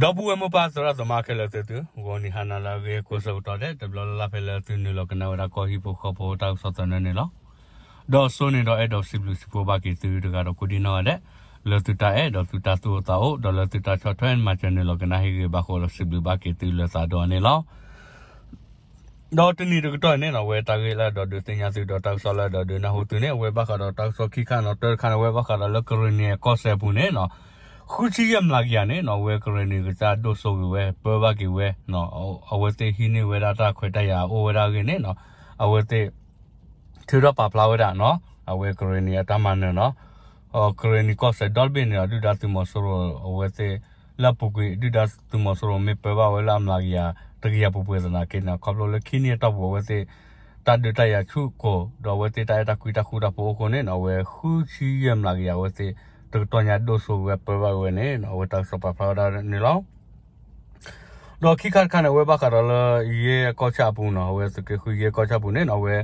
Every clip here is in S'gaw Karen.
ဒီပုၢ်ဝဲၢ်မိၢ်ပၢ်သရၣ်သမါခဲလၢာ်သ့ၣ်သု, ဂီၤနံၤဟါနၤလၢအဂ့ၤ ကိးဆၢကတီၢ်ဒဲး တဘျီလၢ်လၢ်ဖဲလၢသုနုာ်လီၤကနၣ်ဝဲဒၣ်ကီၢ်ဟံၣ်ဖိဃီဖိတၢ်ကစီၣ်သနၢၣ်န့ၣ်လီၤ. ဒီးစိန့ၣ်ဒီးအဲၣ်ဒိးစံးဘျုးစံးဖှိၣ်ဘၣ်က့ၤသုတဂၤဒီးကိးဒံနီၢ်ဂၤဒဲး, လၢသုတၢ်အဲၣ်ဒီးသုတၢ်သူၣ်အိၣ်သးအိၣ် ဒီးလၢသုတၢ်ဆီၣ်ထွဲမၤစၢၤနုာ်လီၤကနၣ်ဟ့ၣ်ဂ့ၤဘၣ်ဃိဒီးစံးဘျုးဘၣ်က့ၤသုလၢသးဒီးန့ၣ်လီၤ. ဒီးတနံၤတကတီၢ်န့ၣ်နီၣ် အဝဲတၢ်ဂ့ၢ်လၢအဒိးဒုးသ့ၣ်ညါသုဒီးတၢ်ကစီၣ်လၢအဒိးဒုးနၢ်ဟူသုန့ၣ် အဝဲဘၣ်ဃးဒီးတၢ်ကစီၣ်ခံခါနီၣ် တၢတခါန့ၣ် အဝဲဘၣ်ဃးဒီးလၢကရ့ၣ်နံၤကီၢ်စဲၣ်ပူၤန့ၣ်နီၣ် ဃုဆံယဲၢ်မျးကယၤန့ၣ်နီၣ် အဝဲကရ့ၣ်နံၤကစၢ်ဒိၣ်စိဂ့ၤဝဲ ပၢဘၣ်က့ၤဝဲ, အဝဲသ့ၣ်ဟံးန့ၢ်ဝဲဒၣ်တၢ်ခွဲးတၢ်ယာ်အိၣ်ဝဲဒၣ်အဂ့ၢ်န့ၣ်နီၣ် အဝဲသ့ၣ် ထုးထီၣ်ပာ်ဖျါဝဲဒၣ်နီၣ် အဝဲကရ့ၣ်နံၤအတၢ်မၤနၢၤနီၣ် ကရ့ၣ်နံၤကီၢ်စဲၣ်ဒီတဘ့ၣ်န့ၣ်ဒီး ဒုၣ်ဒါသုးမီၤစိရိၤအဝဲသ့ၣ် လၢအပူၤကွံာ် ဒုၣ်ဒါသုးမီၤစိရိၤမ့ၢ်ပၢဘၣ်ဝဲလၢအမျးကယၤတကယၤပူၤပှဲၤသနာ်က့န့ၣ် ခီဖျိလၢခံနံၣ်အတီၢ်ပူၤ အဝဲသ့ၣ် တၢ်ဒုးတၢ်ယၤဆူၣ်ကိာ် ဒီးအဝဲသ့ၣ်တၢ်အဲၣ်တၢ်ကွံတၢ်ဃူတၢ်ဖိးအဃိန့ၣ်နီၣ် အဝဲဃုဆံယဲၢ်မျးကယၤအဝဲသ့ၣ် တကတီၢ်ညါဒိၣ်စိဝဲပၢဘၣ်ဝဲန့ၣ်နီၣ် အဝဲတၢ်ကစီၣ်ပာ်ဖျါဝဲဒၣ်န့ၣ်လီၤ. ဒီးခံခါတခါန့ၣ် အဝဲဘၣ်ဃးဒီးလၢယဲၢ်ကီၢ်ဆၣ်အပူၤနီၣ် အဝဲသုးက့ဃုယဲၢ်ကီၢ်ဆၣ်ပူၤန့ၣ်နီၣ် အဝဲ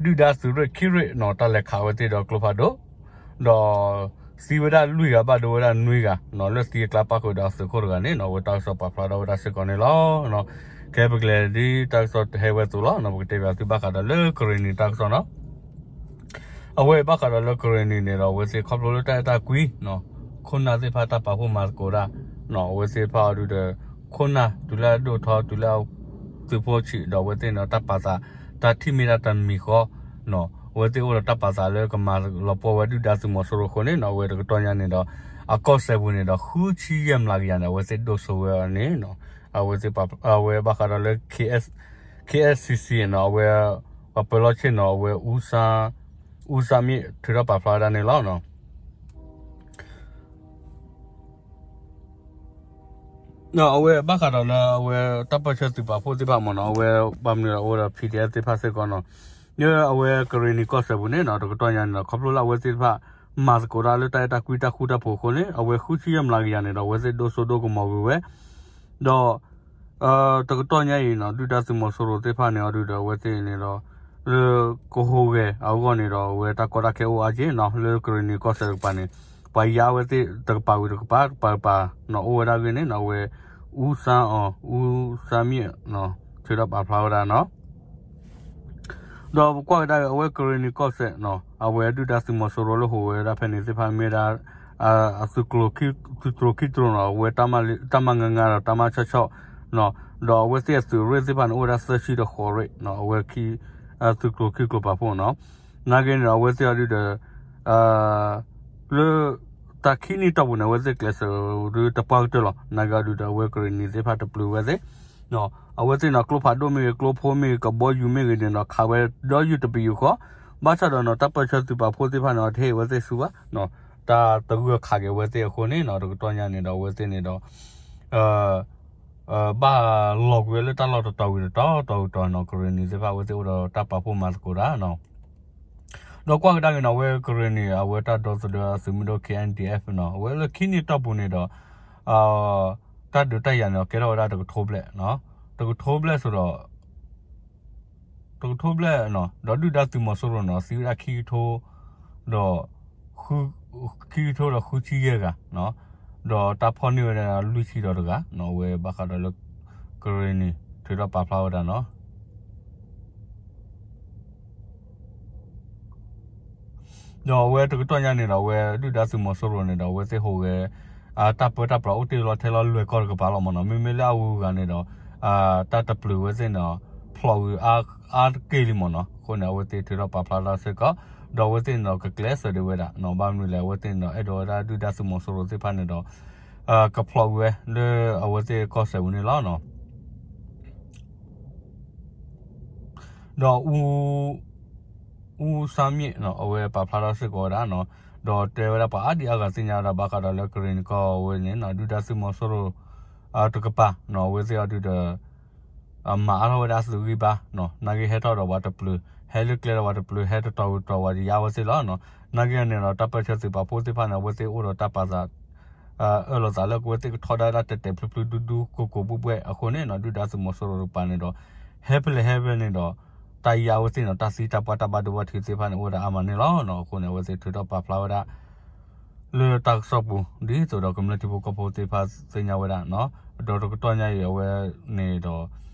ဒုၣ်ဒါသုးရ့ၣ်ခံရ့ၣ်နီၣ် တၢ်လဲၤခးဝဲသ့ၣ်ဒီးကျိဖးဒိၣ် ဒီး သံဝဲဒၣ်လွံၢ်ဂၤဘၣ်ဒိဝဲဒၣ်နွံဂၤနီၣ် လၢသံအကျါပၣ်ဃုာ်ဒီးအသုးခိၣ်တဂၤန့ၣ်နီၣ် အဝဲတၢ်ကစီၣ်ပာ်ဖျါထီၣ်ဝဲဒၣ်စ့ၢ်ကီးန့ၣ်လီၤ. ခဲပကလဲၤဒ်တၢ်ကစီၣ်တဟဲဝဲအသိးလီၤနီၣ် ပကတဲဘၣ်သုဘၣ်ဃးဒီးလၢကရ့ၣ်နံၤတၢ်ကစီၣ်နီၣ် အဝဲဘၣ်ဃးဒီးလၢကရ့ၣ်နံၤန့ၣ်ဒီး အဝဲသ့ၣ်ခီဖျိလၢတၢ်အဲၣ်တၢ်ကွံနီၣ် ခိၣ်နၢ်သ့ၣ်တဖၣ်တၢ်ပာ်ဖှိၣ်မၤသကိးတၢ်နီၣ် အဝဲသ့ၣ်တဖၣ်အီၤဒုဒီး ခိၣ်နၢ်တုၤလၢအဒိၣ်ထီ တုၤလၢအသုးဖိဆံး ဒီးအဝဲသ့ၣ်န့ၣ်ဒီးတၢ်ပာ်သး တၢ်ထံၣ်မ့ၢ်ဒၣ်တမံၤဃီနီၣ် အဝဲသ့ၣ်အိၣ်ဒီးတၢ်ပာ်သးလၢကမၤလီၤပှီၢ်ဝဲဒုၣ်ဒါသုးမီၤစိရိၤအဃိန့ၣ်နီၣ် အဝဲတကတီၢ်ညါန့ၣ်ဒီး အကီၢ်စဲၣ်ပူၤန့ၣ်ဒီး ဃုဆံယဲၢ်မျးကယၤန့ၣ် အဝဲသ့ၣ်ဒိၣ်စိဝဲအီၤန့ၣ်နီၣ် အဝဲသ့ၣ် အဝဲဘၣ်ဃးဒီးလၢ K S, K S C C နီၣ် အဝဲ ပှၤပၢၤလီၢ်ဆ့ၣ်နီၤ အဝဲ အူစါမ့ၣ် ထုးထီၣ်ပာ်ဖျါဝဲဒၣ်န့ၣ်လီၤ. အဝဲဘၣ်ဃးဒီးလၢအဝဲတၢ်ပၢၢ်ဆၢသုးပာ်ဖှိၣ်သ့ၣ်တဖၣ်မ့ၢ်နီၤ အဝဲဘၣ်မနုၤဒီးအိၣ်ဒီး P D F သ့ၣ်တဖၣ်စ့ၢ်ကီးနီၤ လၢအဝဲကရ့ၣ်နံၤကီၢ်စဲၣ်ပူၤန့ၣ်နီၤ တကတီၢ်ညါန့ၣ်ဒီး ခီဖျိလၢအဝဲသ့ၣ်တဖၣ် မၤသကိးတၢ်လၢတၢ်အဲၣ်တၢ်ကွံတၢ်ဃူတၢ်ဖိးအဃိန့ၣ် အဝဲဃုဆံယဲၢ်မျးကယၤန့ၣ်ဒီး အဝဲသ့ၣ်ဒိၣ်စိဒိၣ်ကမီၤကွံာ်ဝဲ ဒီး တကတီၢ်ညါအံၤနီၤ ဒုၣ်ဒါသုးမီၤစိရိၤသ့ၣ်တဖၣ်န့ၣ် အီၤဒုးဒီးအဝဲသ့ၣ်န့ၣ်ဒီး လၢကဟူးဂဲၤအဂီၢ်န့ၣ်ဒီး အဝဲတၢ်ကီတၢ်ခဲအိၣ်အါက့နီၤ လၢကရ့ၣ်နံၤကီၢ်စဲၣ်တကပၤန့ၣ် ပှၤယါဝဲသ့ၣ်တကပၤဝံၤတကပၤ တကပၤတကပၤနီၤ အိၣ်ဝဲဒၣ်ဂ့ၢ်န့ၣ်နီၤ အဝဲ အူစါအီၤ အူစါမ့ၣ်နီၤ ထုးထီၣ်ပာ်ဖျါဝဲဒၣ်နီၤ ဒီးပကွၢ်ကဒါက့ၤ အဝဲကရ့ၣ်နံၤကီၢ်စဲၣ်နီၤ အဝဲဒုၣ်ဒါသုးမီၤစိရိၤလၢဟူးဂဲၤဝဲဒၣ်ဖဲန့ၣ်သ့ၣ်တဖၣ်မ့ၢ်ဝဲဒၣ် သုးကျိၤခံကျိၤနီၤ အဝဲတၢ်မၤငါဒီးတၢ်မၤဆီၣ်ဆီၣ်နီၤ ဒီးအဝဲသ့ၣ်အသုးရ့ၣ်သ့ၣ်တဖၣ်န့ၣ် အိၣ်ဝဲဒၣ်သၢဆံဒီးဃိးရ့ၣ်နီၤ အဝဲ သုးကျိၤခံကျိၤပာ်ဖှိၣ်နီၤ နာ်က့န့ၣ်ဒီး အဝဲသ့ၣ်အီၤဒုးဒီး လၢ တၢ်ခံနံၣ်တီၢ်ပူၤန့ၣ် အဝဲသ့ၣ်ကျဲးစၢးဒုးတပှၢ်ကတၢၢ်လီၤ နာ်က့အီၤဒုးဒီး အဝဲကရ့ၣ်နံၤသ့ၣ်တဖၣ်တပျုာ်ဝဲသ့ၣ် အဝဲသ့ၣ်နီၤ ကျိဖးဒိၣ်မ့ၢ်ဂ့ၤ ကျိဖိမ့ၢ်ဂ့ၤ ကဘီယူၤမ့ၢ်ဂ့ၤန့ၣ်နီၤ ခးဝဲဒီးယူၤတပယူာ်ဃီ ဘၣ်ဆၣ်ဒီးနီၤ တၢ်ပၢၢ်ဆၢသုးပာ်ဖှိၣ်သ့ၣ်တဖၣ်န့ၣ် တဟ့ၣ်အဝဲသ့ၣ်ဆူဘၣ်နီၤ တၢ်တဂၢၢ်ခးက့ၤအဝဲသ့ၣ်အဃိန့ၣ်နီၤ တကတီၢ်ညါန့ၣ်ဒီး အဝဲသ့ၣ်န့ၣ်ဒီး ဘၣ်လီၤကွံာ်ဝဲလၢတၢ်လီၢ်တတီၤဝံၤတတီၤတီၤဝံၤတီၤနီၤ ကရ့ၣ်နံၤသ့ၣ်တဖၣ် အဝဲသ့ၣ်အိၣ်ဒီးတၢ်ပာ်ဖှိၣ်မၤသကိးတၢ်နီၤ ဒီးကွၢ်ကဒါက့ၤနီၤ အဝဲကရ့ၣ်နံၤ အဝဲတၢ်ဒီသဒၢအသုးမုၢ်ဒိၣ် K N D F နီၤ အဝဲလၢခံနံၣ်တီၢ်ပူၤန့ၣ်ဒီး တၢ်ဒုးတၢ်ယၤန့ၣ်ဒီး ကဲထီၣ်ဝဲဒၣ်တကထိဘျဲၣ်နီၤ တကထိဘျဲၣ်စ့ၢ်ဒီး တကထိဘျဲၣ်နီၤ ဒီးဒုၣ်ဒါသုးမီၤစိရိၤနီၤ သံဝဲဒၣ်ခံကထိ ဒီး ခံကထိဒီးဃုဆံယဲၢ်ဂၤနီၤ ဒီးတၢ်ဖီၣ်န့ၢ်ဝဲဒၣ်လွံၢ်ဆံဒီးတဂၤနီၤ အဝဲဘၣ်ဃးဒီးလၢ ကရ့ၣ်နံၤ ထုးထီၣ်ပာ်ဖျါဝဲဒၣ်နီၤ ဒီးအဝဲတကတီၢ်ညါန့ၣ်ဒီး အဝဲဒုၣ်ဒါသုးမီၤစိရိၤန့ၣ်ဒီး အဝဲသ့ၣ်ဟူးဂဲၤ တၢ်ပၢတၢ်ပြးအိၣ်တ့ၢ်လီၤထဲလီၤ လွဲၢ်ကီၢ်တကပၤလီၤမ့ၢ်နီၤ မ့မ့ၢ်လၢအဂုၤအဂၤန့ၣ်ဒီး တၢ်တပျုာ်ဝဲသ့ၣ်န့ၣ် ဖျိးဝံၤအါတက့ၢ်လံမ့ၢ်နီၤ အဃိန့ၣ် အဝဲသ့ၣ်ထုးထီၣ်ပာ်ဖျါတၢ်စ့ၢ်ကီး ဒီးအဝဲသ့ၣ်န့ၣ်ဒီးကကျဲးစၢးဒံးဝဲဒၣ်နီၤ ဘၣ်မနုၤလဲၣ် အဝဲသ့ၣ်န့ၣ်ဒီး အဲၣ်ဒိးဝဲဒၣ်ဒုၣ်ဒါသုးမီၤစိရိၤသ့ၣ်တဖၣ်န့ၣ်ဒီး ကဖျိးဝံၤဝဲလၢအဝဲသ့ၣ်ကီၢ်စဲၣ်ပူၤန့ၣ်လီၤ. ဒီး အူစါမ့ၣ်နီၤ အဝဲပာ်ဖျါထီၣ်စ့ၢ်ကီးဝဲဒၣ်နီၤ ဒီးတဲဝဲဒၣ်ပှၤအါဒံအါဂၤသ့ၣ်ညါဝဲဒၣ်ဘၣ်ဃးဒီးလၢကရ့ၣ်နံၤကီၢ်ဝဲန့ၣ်နီၤ ဒုၣ်ဒါသုးမီၤစိရိၤ တကပၤနီၤ အဝဲသ့ၣ်အီၤဒုးဒီး မၤအါထီၣ်ဝဲဒၣ်အသုးဂံၢ်ဘါနီၤ နာ်က့ဟဲထီၣ်ဒီးပှၤတပျုာ် ဟဲလၢကျဲဒီးပှၤတပျုာ် ဟဲတတီၤဝံၤတတီၤဝဲဒၣ်ယါဝဲသ့ၣ်လီၤ. နာ်က့န့ၣ်ဒီး တၢ်ပၢၢ်ဆၢသုးပာ်ဖှိၣ်သ့ၣ်တဖၣ်န့ၣ် အဝဲသ့ၣ်အိၣ်ဒီးတၢ်ပာ်သး အၢၣ်လီၤသးလၢအဝဲသ့ၣ်ကထီဒါဝဲဒၣ်တဲာ်တဲာ်ဖျုးဖျုးဒူဒူကိးကိးဘှဲၣ်ဘှဲၣ်အဃိန့ၣ်နီၤ ဒုၣ်ဒါသုးမီၤစိရိၤတကပၤန့ၣ်ဒီး ဟဲဖဲလဲၣ်ဟဲဖဲန့ၣ်ဒီး တၢ်ယါဝဲသ့ၣ်န့ၣ် တၢ်သံတၢ်ပှၢ်တၢ်ဘၣ်ဒိဘၣ်ထံးသ့ၣ်တဖၣ်န့ၣ် အိၣ်ဝဲဒၣ်အါမးန့ၣ်လီၤ. အဃိန့ၣ် အဝဲသ့ၣ်ထုးထီၣ်ပာ်ဖျါဝဲဒၣ် လၢတၢ်ကစီၣ်ပူၤ ဒ်သိးဒီးကမျၢၢ်ထံဖိကီၢ်ဖိသ့ၣ်တဖၣ်သ့ၣ်ညါဝဲဒၣ်နီၤ ဒီးတကတီၢ်ညါအံၤအဝဲန့ၣ်ဒီး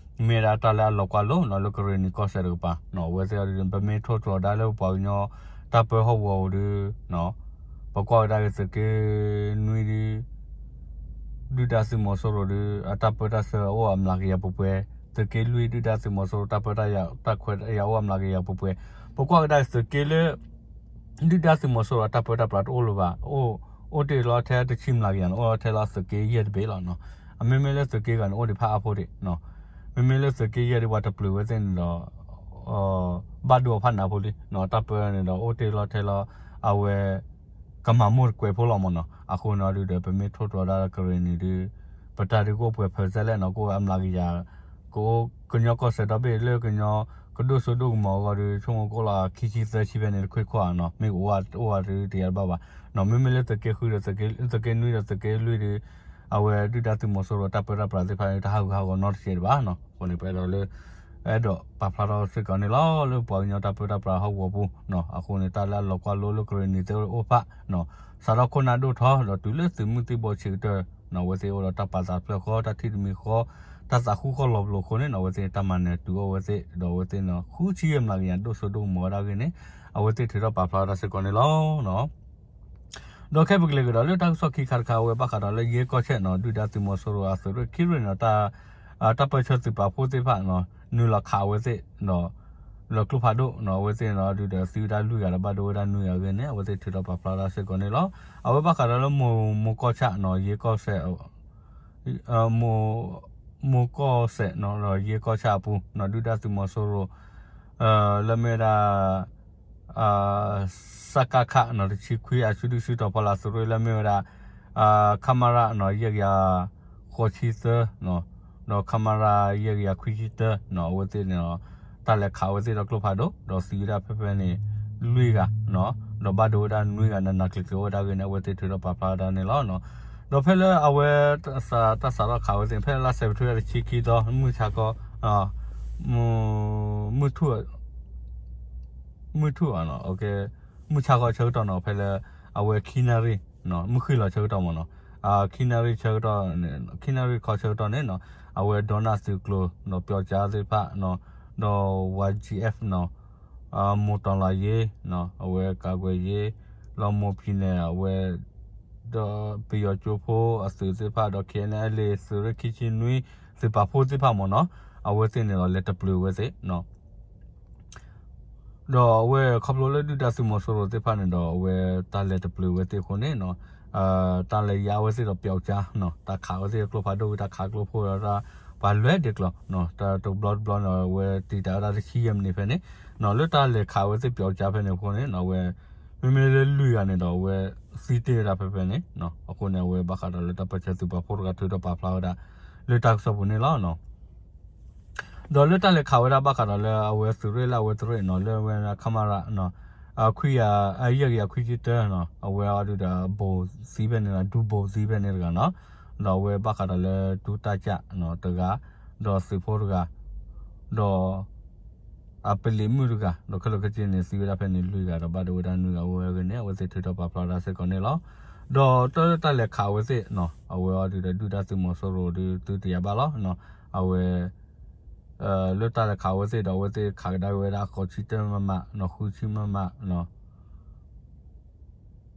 မ့ၢ်ဝဲဒၣ်တၢ်လၢအလီၤကွၢ်လိနီၤ လၢကရ့ၣ်နံၤကီၢ်စဲၣ်တကပၤနီၤ အဝဲသ့ၣ်အီၤဒုး ပမ့ၢ်ထိၣ်သတြီၤဒၣ်လၢပပှၤကညီတၢ်ပၢဟီၣ်ကဝီၤပူၤဒုး ပကွၢ်ကဒါက့ၤသုးက့နွံဒုး ဒုၣ်ဒါသုးမီၤစိရိၤဒုး အတၢ်ပၢတၢ်ဆှၢအိၣ်အမျးကယၤပှဲၤပှဲၤ, သုးက့လွံၢ်ဒုၣ်ဒါသုးမီၤစိရိၤ တၢ်ပၢတၢ်ခွဲးတၢ်ယာ်အိၣ်အမျးကယၤပှဲၤပှဲၤ, ပကွၢ်ကဒါက့ၤသုးက့လၢ ဒုၣ်ဒါသုးမီၤစိရိၤအတၢ်ပၢတၢ်ပြးတအိၣ်လၢၤဘၣ်, အိၣ်တ့ၢ်လီၤထဲတဆံမျးကယၤန့ၣ် အိၣ်လီၤထဲလၢသုးက့ယဲၢ်တဘ့ၣ်လီၤနီၤ. အမ့မ့ၢ်လၢသုးက့ဂၤန့ၣ် အိၣ်ဒံးဖးအါဖိဒံး, မ့မ့ၢ်လၢသုးက့ယဲၢ်ဒံးပှၤတပျုာ်ဝဲသ့ၣ်န့ၣ်ဒီး ဘၣ်ဒိအဖးနးဖိလံ, တၢ်ပၢန့ၣ်ဒီးအိၣ်တ့ၢ်လီၤထဲလီၤ အဝဲ ကမၤမိၢ်တကွဲးဖိလီၤမ့ၢ်နီၤ. အဃိန့ၣ်ဒုးဒီး ပမ့ၢ်ထိၣ်သတြီၤဒၣ်ကရ့ၣ်နံၤဒုး ပတၢ်ဒုးကအိၣ်ပှဲၤဖၢးစဲလဲၣ်နီၤ ကအိၣ်ဝဲအမျးကယၤ ကအိၣ်ကညီကီၢ်စဲၣ်ဒီဘ့ၣ်လၢကညီ ကဒိၣ်စိဒိၣ်ကမီၤအဂီၢ်ဒုး ဆိကမိၣ်ကအိၣ်လီၤခံဆံသၢဆံဖဲန့ၣ်တခွ့ခွါနီၤ မ့ၢ်ကအိၣ်ဝဲဒုးတယၤတဘၣ်ဘၣ်နီၤ. မ့မ့ၢ်လၢသုးက့ဃုဒီး သုးက့နွံဒီးသုးက့လွံၢ်ဒုး အဝဲဒုၣ်ဒါသုးမီၤစိရိၤတၢ်ပၢတၢ်ပြးသ့ၣ်တဖၣ်န့ၣ် တဟးဂူာ်ဟးဂီၤနီတစဲးတဘၣ်နီၤ. အဃိန့ၣ် ပအဲၣ်ဒိးလၢ အဲၣ်ဒိးပာ်ဖျါထီၣ်စ့ၢ်ကီးန့ၣ်လီၤ လၢပပှၤကညီတၢ်ပၢတၢ်ပြးဟီၣ်ကဝီၤပူၤနီၤ. အဃိန့ၣ် တၢ်လၢအလီၤကွၢ်လိလၢကရ့ၣ်နံၤသ့ၣ်တဖၣ်အိၣ်ဖးနီၤ စးထီၣ်ခိၣ်နၢ်ဒိၣ်ထီၣ်ဒီးတုၤလၢသုးမုၢ်သံၣ်ဘိဆံးကတၢၢ်နီၤ အဝဲသ့ၣ်အိၣ်ဒီးတၢ်ပာ်သးတဖျၢၣ်ဃီ တၢ်ထံၣ်တမံၤဃီ တၢ်သးဃူဃီလီၤပလိာ်အဃိန့ၣ်နီၤ အဝဲသ့ၣ်တၢ်မၤနၢၤတုၤအိၣ်ဝဲသ့ၣ် ဒီးအဝဲသ့ၣ်န့ၣ် ဃုဆံယဲၢ်မျးကယၤဒိၣ်စိဒိၣ်ကမီၤဝဲဒၣ်အဂ့ၢ်န့ၣ် အဝဲသ့ၣ်ထုးထီၣ်ပာ်ဖျါဝဲဒၣ်စ့ၢ်ကီးန့ၣ်လီၤ. ဒီးခဲပကလဲၤကဒီးလၢတၢ်ကစီၣ်ခံခါတခါ အဝဲဘၣ်ဃးဒီးလၢယဲၢ်ကီၢ်ဆဲၣ်နီၤ ဒုၣ်ဒါသုးမီၤစိရိၤအသုးရ့ၣ်ခံရ့ၣ်နီၤ တၢ် တၢ်ပၢဆှၢသုးပာ်ဖှိၣ်သ့ၣ်တဖၣ်နီၤ နုာ်လီၤခးအဝဲသ့ၣ်ဒီး လီၤကျိဖးဒိၣ်နီၤ အဝဲသ့ၣ်နီၤဒုးဒီးသံဝဲဒၣ်လွံၢ်ဂၤဒီးဘၣ်ဒိဝဲဒၣ်နွံဂၤအဂ့ၢ်န့ၣ် အဝဲသ့ၣ်ထုးထီၣ်ပာ်ဖျါဝဲဒၣ်စ့ၢ်ကီးန့ၣ်လီၤ. အဝဲဘၣ်ဃးဒီးလၢမိၢ်ကီၢ်ဆၣ်နီၤ ယဲၢ်ကီၢ်ဆဲၣ် မိၢ်ကီၢ်စဲၣ်နီၤ ဒီးယဲၢ်ကီၢ်ဆၣ်အပူၤနီၤ ဒုၣ်ဒါသုးမီၤစိရိၤ လၢမ့ၢ်ဝဲဒၣ် စကခနီၤ တဆံခွံ အစုဒုၣ်စုတီၤဖီလာ်သုးရ့ၣ်လၢမ့ၢ်ဝဲဒၣ် ခမရနီၤ ယဲၢ်ကယၤဃိးဆံသၢ ဒီးခမရ ယဲၢ်ကယၤခွံဆံတၢနီၤ အဝဲသ့ၣ်န့ၣ်ဒီး တၢ်လဲၤခးဝဲသ့ၣ်ဒီးကျိဖးဒိၣ် ဒီးသံဝဲဒၣ်ဖဲဖဲန့ၣ် လွံၢ်ဂၤနီၤ ဒီးဘၣ်ဒိဝဲဒၣ်နွံဂၤနးနးကျံၤကျံၤအိၣ်ဝဲဒၣ်အဂ့ၢ်န့ၣ် အဝဲသ့ၣ်ထုးထီၣ်ပာ်ဖျါဝဲဒၣ်န့ၣ်လီၤ. ဒီးဖဲလၢအဝဲ တၢ်စးထီၣ်ခးဝဲသ့ၣ် ဖဲလၢလါစဲးပထ့ဘၢၣ်တဆံခံသီ မုၢ်ဆါခီ မုၢ်ထူၣ် မုၢ်ထူၣ်အီၤနီၤ မုၢ်ဆါခီဆၢကတီၢ်နီၤ ဖဲလၢ အဝဲခံနၣ်ရံၣ် မုၢ်ဃ့ၢ်လီၤဆၢကတီၢ်မ့ၢ်နီၤ ခံနၣ်ရံၣ်ဆၢကတီၢ် ခံနၣ်ရံၣ်ခီဆၢကတီၢ်န့ၣ်နီၤ အဝဲဒီနၢ်သုးကျိၤနီၤ ပျောက်ကျားသ့ၣ်တဖၣ်နီၤ ဒီး ဝါ GF နီၤ မိၢ်တီၤလၤယ့နီၤ အဝဲကးကွဲးယ့ လီၤမိၢ်ဖံန့ၣ် အဝဲ ဒီးပယီၤကၠိဖိအသုးသ့ၣ်တဖၣ်ဒီး KNLA သုးရ့ၣ်ခံဆံနွံ သုးပာ်ဖှိၣ်သ့ၣ်တဖၣ်မ့ၢ်နီၤ အဝဲသ့ၣ်န့ၣ်ဒီးလဲၤတပျုာ်ဝဲသ့ၣ်နီၤ ဒီးအဝဲခီဖျိလၢဒုၣ်ဒါသုးမီၤစိရိၤသ့ၣ်တဖၣ်န့ၣ်ဒီး အဝဲတၢ်လဲၤတပျုာ်ဝဲသ့ၣ်အဃိန့ၣ်နီၤ တၢ်လဲၤယါဝဲသ့ၣ်ဒီးပျောက်ကျားနီၤ တၢ်ခးဝဲသ့ၣ်ကျိဖးဒိၣ်ဝံၤ တၢ်ခးကျိဖိဒီး ပှၤလဲၤဒဲးကျီၤ တၢ်တဘျီတဘျီန့ၣ် အဝဲတံာ်တာ်ဝဲဒၣ်တဆံယဲၢ်မံးနံးဖဲန့ၣ်နီၤ လၢတၢ်လဲၤခးဝဲသ့ၣ်ပျောက်ကျားဖဲန့ၣ်အဃိန့ၣ်နီၤ အဝဲ မ့မ့ၢ်လၢလွံၢ်ဂၤန့ၣ်ဒီး အဝဲသံတ့ၢ်ဝဲဒၣ်ဖဲဖဲန့ၣ်နီၤ အဃိန့ၣ် အဝဲဘၣ်ဃးဒီးလၢတၢ်ပၢဆှၢသုးပာ်ဖှိၣ်တဂၤထုးထီၣ်ပာ်ဖျါဝဲဒၣ် လၢတၢ်ကစီၣ်ပူၤန့ၣ်လီၤ. ဒီးလၢတၢ်လဲၤခးဝဲဒၣ်ဘၣ်ဃးဒီးလၢအဝဲသုးရ့ၣ်လၢအဝဲတရ့ၣ်နီၤ လၢအဝဲခမရ ခွံဂၤ ယဲၢ်ကယၤခွံဆံတၢနီၤ အဝဲအီၤဒုးဒီး ဘူးသံဖဲန့ၣ် ဒူဘူးသံဖဲန့ၣ်တဂၤနီၤ ဒီးအဝဲဘၣ်ဃးဒီးလၢဒူတၢ်ကၢ်နီၤတဂၤ ဒီးသုးဖိတဂၤ ဒီး အပလံးမုၣ်တဂၤ ဒီးခဲလၢာ်ခဲဆ့န့ၣ် သံဝဲဒၣ်ဖဲန့ၣ်လွံၢ်ဂၤ ဒီးဘၣ်ဒိဝဲဒၣ်နွံဂၤအိၣ်ဝဲအဂ့ၢ်န့ၣ် အဝဲသ့ၣ်ထုးထီၣ်ပာ်ဖျါဝဲဒၣ်စ့ၢ်ကီးန့ၣ်လီၤ. ဒီးတၢ်လၢတၢ်လဲၤခးဝဲသ့ၣ်နီၤ အဝဲအီၤဒုးဒီးဒုၣ်ဒါသုးမီၤစိရိၤဒုးသုတယၤဘၣ်လီၤ. အဝဲ လၢတၢ်လဲၤခးဝဲသ့ၣ်ဒီး အဝဲသ့ၣ်ခးကဒါက့ၤဝဲဒၣ်ဃိးဆံတၢမမ နီၤ ဃုဆံမမ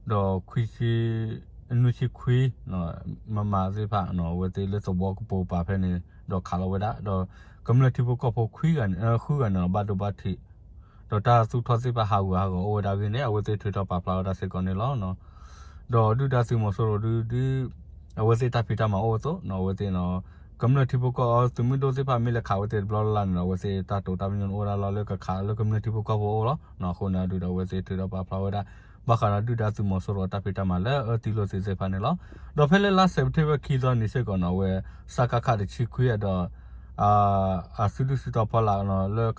ဒီးခွံဆံ နွံဆံခွံ မမသ့ၣ်တဖၣ်နီၤ အဝဲသ့ၣ်လၢသဝီကပိာ်ကပၤဖဲန့ၣ် ဒီးခးလီၤဝဲဒၣ် ဒီးကမျၢၢ်ထံဖိကီၢ်ဖိခွံဂၤန့ၣ် ဃုဂၤန့ၣ်ဒီးဘၣ်ဒိဘၣ်ထံး ဒီးတၢ်သူၣ်ထီၣ်သ့ၣ်တဖၣ်ဟးဂူာ်ဟးဂီၤအိၣ်ဝဲဒၣ်အဂ့ၢ်န့ၣ် အဝဲသ့ၣ်ထုးထီၣ်ပာ်ဖျါဝဲဒၣ်စ့ၢ်ကီးန့ၣ်လီၤ. ဒီးဒုၣ်ဒါသုးမီၤစိရိၤဒုး ဒုး အဝဲသ့ၣ်တၢ်ဖံးတၢ်မၤအိၣ်အသိးနီၤ အဝဲသ့ၣ် ကမျၢၢ်ထံဖိကီၢ်ဖိသုးမုၢ်ဒိၣ်သ့ၣ်တဖၣ်မ့ၢ်လဲၤခးဝဲသ့ၣ်တဘျီလၢ်လၢ်န့ၣ်ဒီး အဝဲသ့ၣ်တၢ်တိာ်တၢ်ပညိၣ်န့ၣ်အိၣ်ဒၣ်လီၤလၢကခးလၢကမျၢၢ်ထံဖိကီၢ်ဖိအအိၣ်လီၤ. အဃိန့ၣ်ဒုးဒီးအဝဲသ့ၣ်ထုးထီၣ်ပာ်ဖျါဝဲဒၣ် ဘၣ်ဃးဒီးဒုၣ်ဒါသုးမီၤစိရိၤအတၢ်ဖံးတၢ်မၤလၢအအၢသံလိာ်သံသ့ၣ်တဖၣ်န့ၣ်လီၤ. ဒီးဖဲလၢလါစဲးပထ့ဘၢၣ်ခံသီန့ၣ်စ့ၢ်ကီးနီၤ အဝဲ စကခ တဆံခွံဒီး အစုဒုၣ်စုတီၤဖီလာ်နီၤ လၢ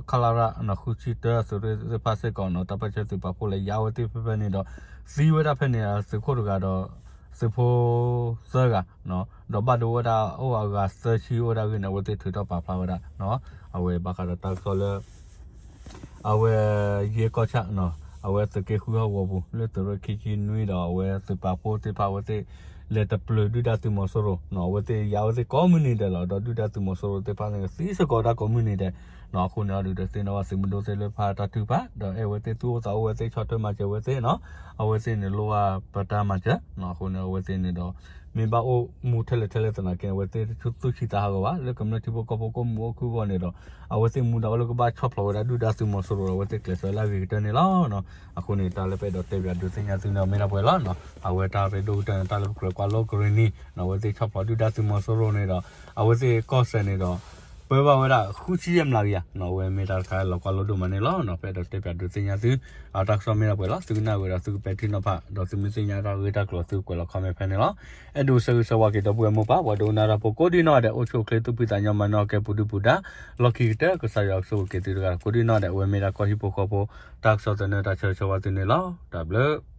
ခလရ ဃုဆံတၢသုးရ့ၣ်သ့ၣ်တဖၣ်စ့ၢ်ကီးနီၤ တၢ်ပၢဆှၢသုးပာ်ဖှိၣ်လဲၤယါဝဲသ့ၣ်ဖဲဖဲန့ၣ်ဒီး သံဝဲဒၣ်ဖဲန့ၣ် သုးခိၣ်တဂၤဒီး သုးဖိသၢဂၤ ဒီးဘၣ်ဒိဝဲဒၣ်အိၣ်အဂၤသၢဆံအိၣ်ဝဲဒၣ်အဂ့ၢ်န့ၣ် အဝဲသ့ၣ်ထုးထီၣ်ပာ်ဖျါဝဲဒၣ် အဝဲဘၣ်ဃးဒီးတၢ်ကစီၣ်လၢ အဝဲ ယဲၢ်ကီၢ်ဆၣ်နီၤ အဝဲသုးက့ဃုဟီၣ်ကဝီၤပူၤ လၢသုးရ့ၣ်ခံဆံနွံဒီးအဝဲသုးပာ်ဖှိၣ်သ့ၣ်တဖၣ်အဝဲသ့ၣ် လဲၤတပျုာ်ဒုၣ်ဒါသုးမီၤစိရိၤနီၤ, အဝဲသ့ၣ်ယါဝဲသ့ၣ်ကိးမုၢ်နံၤဒဲးလီၤ. ဒီးဒုၣ်ဒါသုးမီၤစိရိၤသ့ၣ်တဖၣ်န့ၣ် သံစ့ၢ်ကီးဝဲဒၣ်ကိးမုၢ်နံၤဒဲးနီၤ. အဃိန့ၣ်အီၤဒုးဒီးသ့ၣ်နီၣ်ဘၣ်သုးမုၢ်ဒိၣ်သ့ၣ်လၢဖးတၢ်ထုကဖၣ် ဒီးအဲၣ်ဝဲသ့ၣ်သူၣ်အိၣ်သးအိၣ်ဝဲသ့ၣ် ဆီၣ်ထွဲမၤစၢၤဝဲသ့ၣ်နီၤ. အဝဲသ့ၣ်န့ၣ်လိၣ်ဘၣ်ပတၢ်မၤစၢၤနီၤ. အဃိန့ၣ် အဝဲသ့ၣ်န့ၣ်ဒီး မ့ၢ်ဘၣ်အိၣ်မူထဲလဲၣ်ထဲလဲၣ်သနာ်က့ အဝဲသ့ၣ်တသူၣ်ဆံးသးဟးဂီၤဘၣ် လၢကမျၢၢ်ထံဖိကီၢ်ဖိကအိၣ်မူအိၣ်ခုၣ်အဂီၢ်န့ၣ်ဒီး အဝဲသ့ၣ်မူဒါအိၣ်လၢကဘၣ်ဆီၣ်ဖျိးဝဲဒၣ်ဒုၣ်ဒါသုးမီၤစိရိၤဒီး အဝဲသ့ၣ်ကျဲးစၢးလၢအဂ့ၤကတၢၢ်န့ၣ်လီၤ. အဃိန့ၣ် တၢ်လၢပအဲၣ်ဒိးတဲပၠးဒုးသ့ၣ်ညါသုန့ၣ် မ့ၢ်ဒၣ်ပှဲၤလီၤ. အဝဲတၢ်ပဒိၣ်ကတၢၢ်န့ၣ် တၢ်လၢပကြၢးကွၢ်လိကရ့ၣ်နံၤနီၤ အဝဲသ့ၣ်ဆီၣ်ဖျိးဒုၣ်ဒါသုးမီၤစိရိၤန့ၣ်ဒီး အဝဲသ့ၣ်ကီၢ်စဲၣ်န့ၣ်ဒီး ပၢဘၣ်ဝဲဒၣ်ဃုဆံယဲၢ်မျးကယၤနီၤ. အဝဲမ့ၢ်တၢ်တခါလီၤကွၢ်လိဒိၣ်မးန့ၣ်လီၤ. ပအဲၣ်ဒိးတဲပၠးဒုးသ့ၣ်ညါသု အတၢ်ကစီၣ်မ့ၢ်ဒၣ်ပှဲၤလီၤ. သုကနၣ်ဝဲဒီးသုကပဲာ်ထံနီၤဖး ဒီးသုမ့ၢ်သ့ၣ်ညါတၢ်ဂ့ၢ်တၢ်ကျိၤ သုကွဲးလီၤ comment ဖဲန့ၣ်လီၤ. အဲၣ်ဒိးဆၢဂ့ၤဆၢဝါက့ၤဒီပုၢ်ဝဲၢ်မိၢ်ပၢ် ပှၤဒိကနၣ်တၢ်ဖိကိးဒံနီၢ်ဂၤဒဲး အိၣ်ဆူၣ်အိၣ်ချ့သူၣ်ဖှံသးညီမၤနၢၤကဲပူၤဒုပူၤဒါ လီၢ်ခံကတၢၢ် ကစၢ်ယွၤကဆိၣ်ဂ့ၤက့ၤသုတဂၤကိးဒံနီၢ်ဂၤဒဲး. အဝဲမ့ၢ်ဒၣ်ကီၢ်ဟံၣ်ဖိဃီဖိ တၢ်ကစီၣ်သန့တၢ်ဆၢဂ့ၤဆၢဝါသုန့ၣ်လီၤ. တၢ်ဘျုး